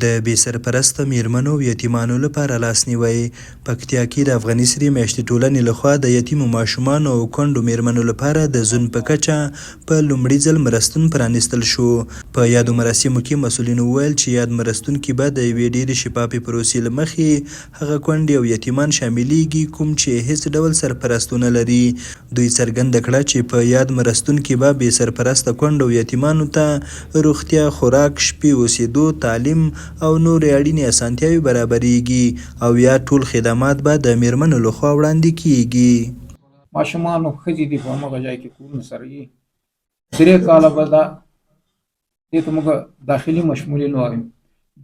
د بې سرپرسته میرمنو او یتیمانو لپاره لاسنیوی. پکتیا کې د افغاني سرې میاشتې ټولنې لخوا د یتیمو ماشومانو او کونډو میرمنو لپاره د زون په کچه په لومړي ځل مرستون پرانیستل شو. په یادو مراسمو کې مسؤلینو وویل چې یاد مرستون کې به د یوې ډېرې شفافې پروسې له مخې هغه کونډې او یتیمان شاملیږي کوم چې هېڅ ډول سرپرست ونه لري. دوی څرګنده کړه چې په یاد مرستون کې به بې سرپرسته کونډو او یتیمانو ته روغتیا، خوراک، شپې اوسېدو، تعلیم او نورې اړینې اسانتیاوې برابرېږي او یاد ټول خدمات به د مېرمنو له خوا وړاندې کېږي. ماشومان او ښځې دي په همغه ځای کې کورونه سره یي 3 کاله به دا دې ته موږ داخلي مشمولین وایو.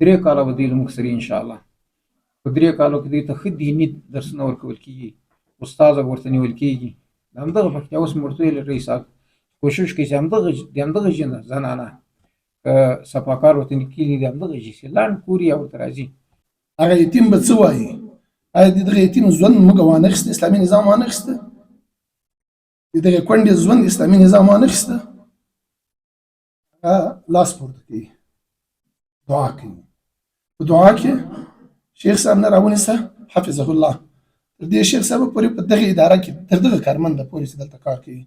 3 کاله به دوی له موږ سره، ان شاء الله په 3 کالو کې دوی ته ښه دیني درسونه ورکول کېږي، استاد ورته نیول کېږي. د همدغه پکتیا اوس مې ورته ویل، رئیس صاحب کوشش کوي چې همدغه د همدغه ژینه زنانه که صفاکار ورته کېږي، د همدغه ژي لاند کوري یا ورته راځي. هغه یتیم به څه وایي؟ آیا د دغه یتیم ژوند موږ وانخیست، اسلامي نظام وانخیسته؟ د دغه کونډې ژوند اسلامي نظام وانخیسته؟ هغه لاس پورته کوي، دعا کوي. په دعا کې شیخ صاحب نه راونیسه، حفظه الله، تر دې شیخ صاحب پورې، په دغه اداره کې تر دغه کارمند پورې چې دلته کار کوي.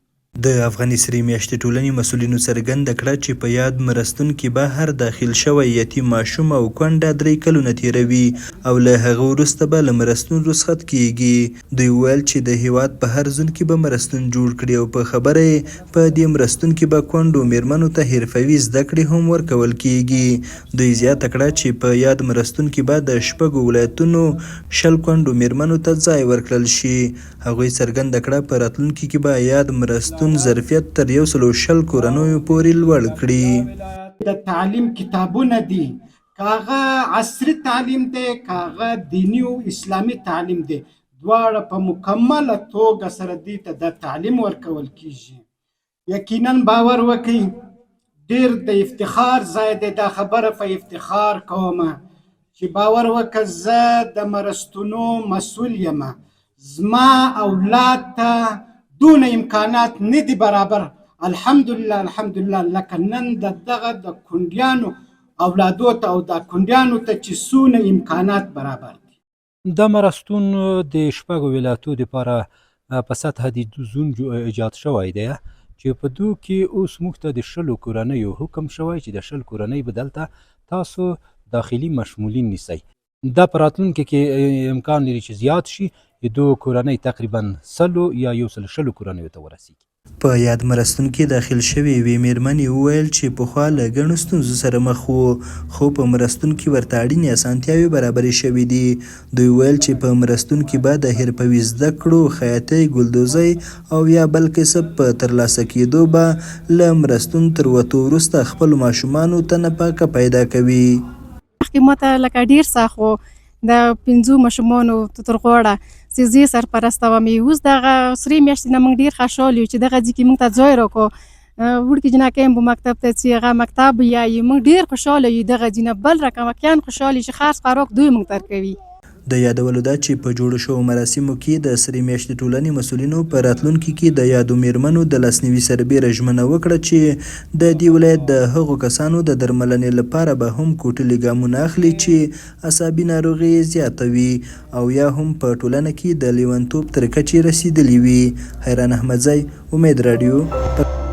د افغاني سرې میاشتې ټولنې مسؤلینو څرګنده کړه چې په یاد مرستون کې به هر داخل شوی یتیم ماشوم او کونډه 3 کلونه تېروي او له هغه وروسته به له مرستون رخصت کېږي. دوی وویل چې د هېواد په هر زون کې به مرستون جوړ کړي او په خبره یې په دې مرستون کې به کونډو میرمنو ته حرفوي زده کړې هم ورکول کېږي. دوی زیاته کړه چې په یاد مرستون کې به د شپږو ولایتونو 20 کونډو میرمنو ته ځای ورکړل شي. هغوی څرګنده کړه، په راتلونکي کې به یاد مرستون ظرفیت تر 120 کورنیو پورې لوړ کړي. د تعلیم کتابونه دي، که هغه عصري تعلیم دی، که هغه دیني او اسلامي تعلیم دی، دواړه په مکمله توګه سره دوی ته د تعلیم ورکول کیږي. یقینا باور وکړئ، ډیر د افتخار ځای دی. دا خبره په افتخار کوم چې باور وکړه، زه د مرستونو مسول یم، زما اولاد ته دونه امکانات نه دي برابر، الحمدلله، الحمدلله، لکه نن د دغه د کونډیانو اولادو ته او د کونډیانو ته چې څونه امکانات برابر دي. دا مرستون د شپږو ولایتو لپاره په سطحه د زون ایجاد شوی دی چې په دو کې اوس موږ ته د 20 کورنیو حکم شوی چې د 20 کورنۍ به دلته تاسو داخلي مشمولین نیسئ. دا په راتلونکي کې امکان لري چې زیات شي، د کورنۍ تقریبا 100 یا 120 کورنیو ته ورسیږي. په یاد مرستون کې داخل شوې یوې مېرمنې وویل چې پخوا له ګڼو ستونزو سره مخ وو، خو په مرستون کې ورته اړینې اسانتیاوې برابرې شوې دي. دوی وویل چې په مرستون کې به د حرفوي زده کړو، خیاطۍ، ګلدوزۍ او یا بل کسب په ترلاسه کېدو به له مرستون تر وتو وروسته خپلو ماشومانو ته نفقه پیدا کوي. مخکې ماته لکه ډیر سخت وو، د پنځو ماشومانو تر غاړه چې زه سرپرسته وم. اوس دغه سرې میاشتې نه موږ ډیر خوشحال یو چې دغه ځای کې موږ ته ځای راکړو. وړوکي جنکۍ هم په مکتب ته ځي، هغه مکتب یایي. موږ ډیر خوشحاله یو دغه ځای نه. بل رقم واقعا خوشحال یو چې خرڅ خوراک دوی موږ ته راکوي. د یادولو ده چې په جوړو شوو مراسمو کې د سرې میاشتې ټولنې مسؤلینو په راتلونکي کې د یادو میرمنو د لاسنیوي سربېره ژمنه وکړه چې د دې ولایت د هغو کسانو د درملنې لپاره به هم کوټلي ګامونه اخلي چې عصابي ناروغي یې زیاته وي او یا هم په ټولنه کې د لیونتوب تر کچې رسیدلي وي. حیران احمدزی، امید راډیو.